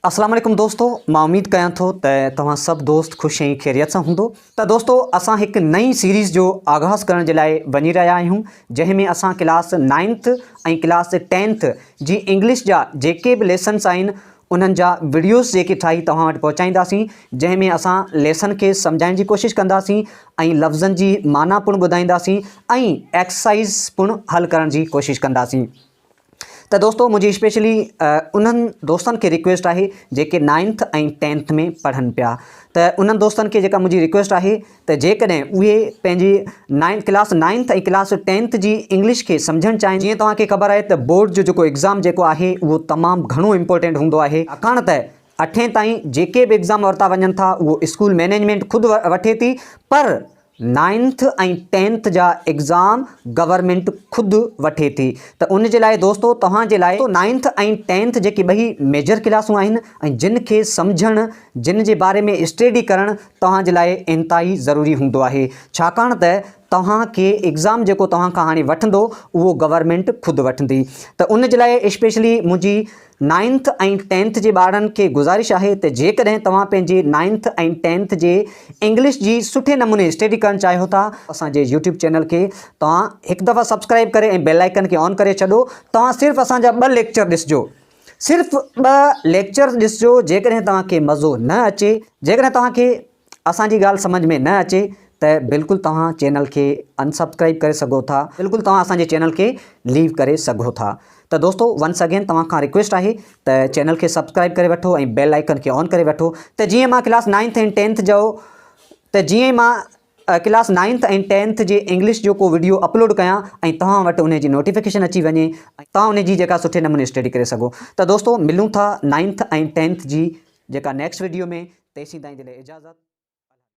اسلام عليڪم دوستو مان اميد ڪيان ٿو ته توهان سڀ دوست خوش ۽ خيريت سان هوندو ته دوستو اسان هڪ نئين سيريز جو آغاز ڪرڻ جي لاء وڃي رهيا آهيون جنهن ۾ اسان ڪلاس نائنٿ ۽ ڪلاس ٽينٿ جي انگلش جا جيڪي به ليسنس آهن انهن جا وڊيوز جيڪي ٺاهي توهان وٽ پهچائينداسين جنهن ۾ اسان ليسن کي سمجهائڻ جي ڪوشش ڪنداسين ۽ لفظن جي معنيٰ پڻ ٻڌائينداسين ۽ ايڪسرسائز پڻ حل ڪرڻ جي ڪوشش ڪنداسين. ته دوستو منهنجي اسپيشلي انهن دوستن کي ريڪويسٽ آهي جيڪي نائنٿ ۽ ٽينٿ ۾ پڙهن پيا ته انهن دوستن کي جيڪا منهنجي ريڪويسٽ آهي ته جيڪڏهن اهي پنهنجي ninth class ninth ۽ class tenth جي انگلش کي سمجهڻ چاهين جيئن توهان کي خبر آهي ته بورڊ جو جيڪو ايگزام جيڪو آهي اهو تمام گهڻو امپورٽنٽ هوندو آهي ڇاڪاڻ ته اٺين تائين جيڪي به ايگزام ورتا وڃن ٿا اهو اسڪول مئنيجمينٽ خود وٺي ٿي پر نائنٿ ۽ ٽينٿ جا ايگزام گورنمينٽ خود وٺي ٿي ته ان جي لاء دوستو توهان جي لاء نائنٿ ۽ ٽينٿ جيڪي ٻئي ميجر ڪلاسون آهن ۽ جن کي سمجهڻ جن جي باري ۾ اسٽيڊي ڪرڻ توهان جي لاء انتهائي ضروري هوندو آهي ڇاڪاڻ ته توهان کي ايگزام جيڪو توهان کان هاڻي وٺندو اهو گورنمينٽ خود وٺندي ته ان جي لاء اسپيشلي منهنجي نائنٿ ۽ ٽينٿ جي ٻارڙن کي گذارش آهي ته جيڪڏهن توهان پنهنجي نائنٿ ۽ ٽينٿ جي انگلش جي سٺي نموني اسٽڊي ڪرڻ چاهيو ٿا اسان جي يوٽيوب چينل کي توهان هڪ دفعا سبسڪرائب ڪري ۽ بيل آئيڪن کي آن ڪري ڇڏو توهان صرف اسان جا ٻه ليڪچر ڏسجو صرف ٻه ليڪچر ڏسجو جيڪڏهن توهان کي مزو نه اچي جيڪڏهن توهان کي اسان جي ڳالهه سمجهه ۾ نه اچي ته بلڪل توهان چينل کي ان سبسڪرائب ڪري سگهو ٿا بلڪل توهان اسان جي چينل کي ليو ڪري سگهو ٿا ته دوستو ونس اگين توهان کان ريڪويسٽ آهي ته چينل کي سبسڪرائب ڪري وٺو ۽ بيل آئيڪن کي آن ڪري وٺو ته جيئن مان ڪلاس نائنٿ ۽ ٽينٿ جو ته جيئن مان ڪلاس نائنٿ ۽ ٽينٿ جي انگلش جو ڪو وڊيو اپلوڊ ڪيان ۽ توهان وٽ ان جي نوٽيفڪيشن اچي وڃي ۽ توهان ان جي جيڪا سٺي نموني اسٽڊي ڪري سگهو ته دوستو ملون ٿا نائنٿ ۽ ٽينٿ جي جيڪا نيڪسٽ وڊيو ۾ تيسين تائين جي لاء اجازت.